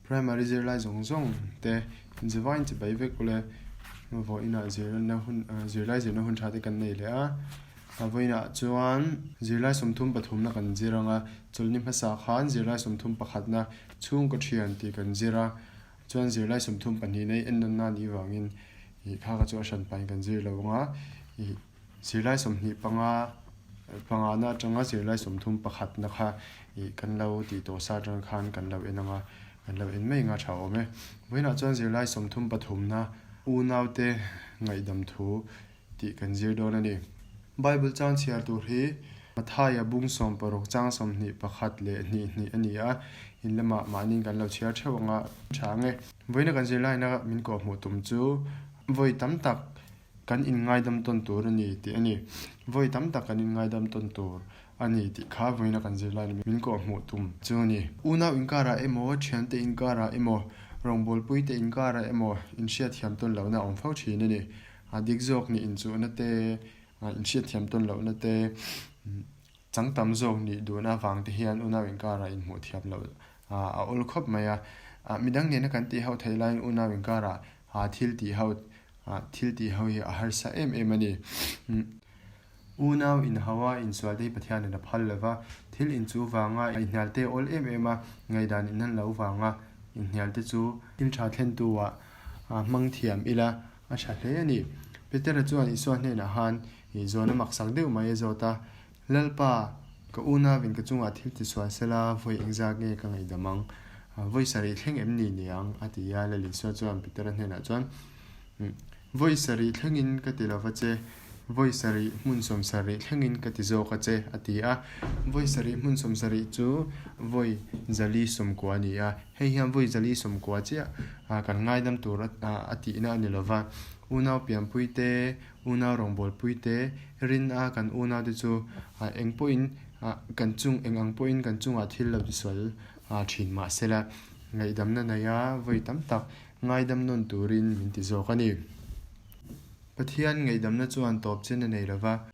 Primary zirlai zawng zawng te inzivain chibai vek ule vawiinah zirna hun zirlai zirna hun tha te kan nei leh a, a vawiinah chuan zirlai 33na kan zir ang a, chawlhni hmasa khan zirlai 31na chhungkaw thian tih kan zir a, chuan zirlai 32 na i ennawn na nih vangin ih kha kha chu a hran pahin kan zir lo ang a, ih. Zirlai 25 pangana atanga zirlai 31na kha ih kan lo tih tawh sa atang khan kan lo en ang a, kan lo en mai anga tha awm e. Vawiinah chuan zirlai 33na unaute ngaihdam thu tih kan zir dawn a ni. Bible chang chhiar tur hi Mathaia bung 60 chang 21 leh hnih hnih a ni a, in lamah mahniin kan lo chhiar theuh anga tha ang e. Vawiina kan zirlaina min kawhhmuh tum chu vawi tam tak Kan inngaidam tawn tur a ni tih a ni. Vawi tam tak kan inngaidam tawn tur a ni tih kha vawiina kan zirlai ni min kawhhmuh tum chu a ni. Unau inkarah emaw, thiante inkarah emaw, rawngbawlpuite inkarah emaw inhriatthiam tawn lohna a awm fo thin a ni. A dik zawk nih inchuhna te, inhriatthiam tawn lohna te, chang tam zawk nih duhna avang te hian unau inkarah inhmuh thiam loh a awl khawp mai a. Midang nena kan tih ho theih laiin unau inkarah thil tih ho thil tih ho hi a harsa em em a ni. Unau inhau a insual te hi Pathianin a phal lo va, thil inchuh vanga inhnial te awl em em a, ngaihdan inhan lo vanga inhnial te chu thil tha thlentu ah hmang thiam ila a tha hle a ni. Petera chuan Isua hnenah khan zawn a maksak deuh mai a zawt a, Lalpa, ka unauin ka chungah thil tisual sela vawi engzat nge ka ngaihdam ang? Vawi sarih thleng em ni niang? a ti a. Lal Isua chuan Petera hnenah chuan, Vawi sarih thlengin ka ti lova che, vawi sarih hmun 70 thlengin ka ti zawk a che, a ti a. Vawi sarih hmun 70 chu vawi 490 a ni a. Hei hian vawi 490 chiah kan ngaidam tur a tihna a ni lova. Unau pianpuite Unau rawngbawlpui te, rin a kan unau te chu eng pawhin kan chung eng ang pawhin kan chungah thil lo tisual thin mah sela, ngaihdamna nei a vawi tam tak ngaidam nawn turin min ti zawk a ni. Pathian ngaihdamna chuan tawp chen a nei lova,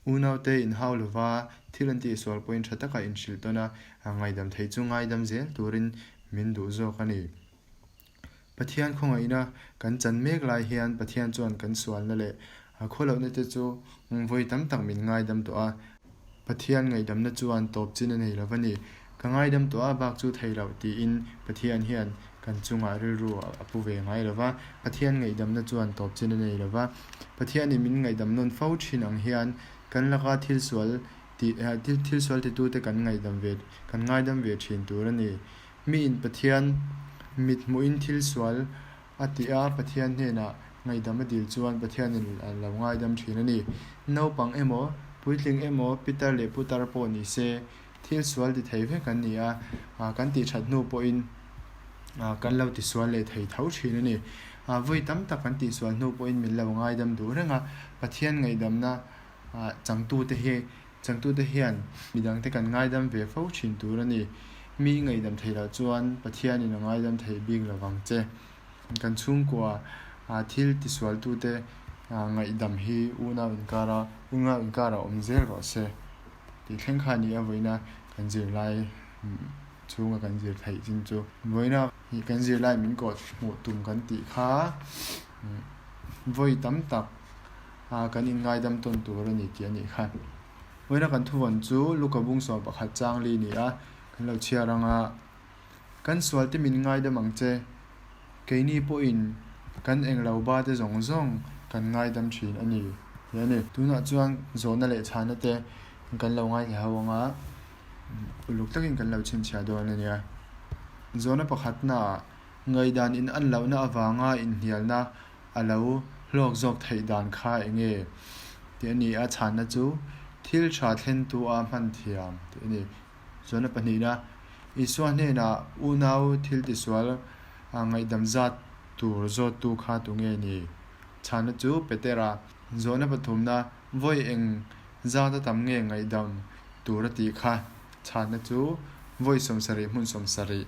unau te inhau lova thil an tihsual pawhin tha taka inhrilh tawn a, ngaihdam thei chu ngaidam zel turin min duh zawk a ni. Pathian khawngaihna kan chan mek lai hian Pathian chuan kan sualna leh a khualohna te chu vawi tam tak min ngaidam tawh a. Pathian ngaihdamna chuan tawp chin a nei lo va ni. Ka ngaidam tawh a bak chu thei loh tiin Pathian hian kan chungah rilru a pu ve ngai lo va. Pathian ngaihdamna chuan tawp chin a nei lo va. Pathianin min ngaihdam nawn fo thin ang hian kan laka thil sual tih thil sual titute kan ngaihdam ve kan ngaidam ve thin tur a ni. Miin Pathian mit hmuhin thil sual a tih a, Pathian hnenah ngaihdam a dil chuan Pathianin a lo ngaidam thin a ni. Naupang emaw, puitling emaw, pitar leh putar pawh ni se, thil sual ti thei vek an ni a, kan tih that hnu pawhin kan lo tisual leh thei tho thin a ni. Vawi tam tak kan tihsual hnu pawhin min lo ngaidam duh reng a, Pathian ngaihdamna changtute hi Changtute hian midangte kan ngaidam ve fo thin tur a ni. Mi i ngaihdam theih loh chuan Pathianin a ngaidam theih bik lo vang che. Kan chhungkua thil tisualtute ngaihdam hi unau inkara unau inkara awm zel rawh se tih thleng kha a ni a, vawiina kan zirlai chhunga kan zir theih chin chu. Vawiina kan zirlai min kawh hmuh tum kan tih kha vawi tam tak a kan inngaidam tawn tur a ni tih a nih kha. Vawiina kan thuvawn chu Luka bung 11 chang li ni a, kan lo chhiar ang a, Kan sualte min ngaidam ang che, keini pawhin kan englo ba te zawng zawng kan ngaidam thin a ni tih a ni. Tunah chuan zawhna leh chhana te kan lo ngaithla ho ang a, uluk takin kan lo chhinchhiah dawn a nia. Zawhna pakhatnaah ngaihdan in an lohna avanga inhnialna a lo hlawk zawk theih dan kha eng nge tih a ni a, chhanna chu thil tha thlentu a hman thiam tih a ni. Chuan a pahnihna, Isua hnenah unau thil tisual ngaihdam zat tur zawttu kha tu nge ni? Chhanna chu Petera. Zawhna pathumna, Vawi eng zat a tam nge ngaihdam tur a tih kha? Chhanna chu vawi 70 hmun 70.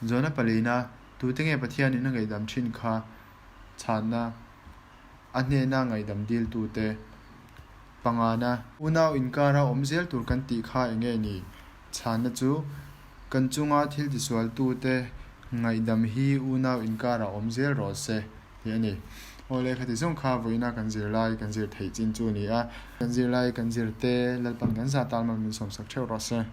Zawhna palina, Tute nge Pathianin a ngaihdam thin kha chhanna a hnena ngaihdam diltute pangana? Unau inkara awm zel tur kan tih kha eng nge ni? Chhanna chu kan chunga thil tisualtute Ngaihdam hi unau inkarah awm zel rawh se tih a ni. Awle khati zawng kha vawiina kan zirlai kan zir theih chin chu a ni a. Kan zirlai kan zirte Lalpan kan zah tal mal min sawmsak theuh rawh se.